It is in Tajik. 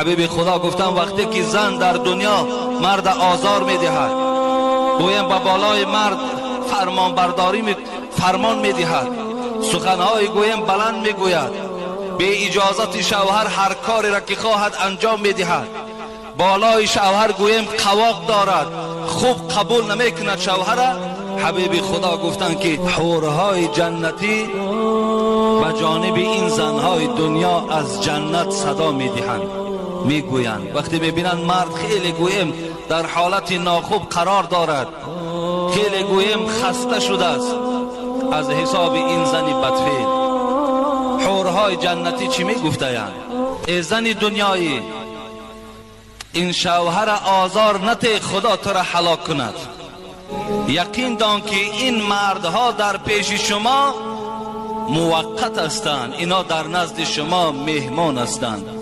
Ҳабиби Худо гуфтанд вақте ки зан дар дунё мард озор медиҳад, гӯям ба болои мард фармонбардорӣ фармон медиҳад, суханҳои гӯям баланд мегӯяд, бе иҷозати шавҳар ҳар кореро ки хоҳад анҷом медиҳад, болои шавҳар гӯям қавоқ дорад, хуб қабул намекунад шавҳара. Ҳабиби Худо гуфтанд ки ҳурҳои ҷаннатӣ ба ҷониби ин занҳои дунё аз ҷаннат садо медиҳанд, мегӯянд. Вақте мебинанд мард хеле гӯем дар ҳолати нохуб қарор дорад, хеле гӯем хаста шудааст аз ҳисоби ин зани бадфеъл, ҳурҳои ҷаннатӣ чӣ мегуфтаянд? Эй зани дунёӣ, ин шавҳара озор нате, Худо туро ҳалок кунад. Яқин дон ки ин мардҳо дар пеши шумо муваққат ҳастанд, ино дар назди шумо меҳмон ҳастанд.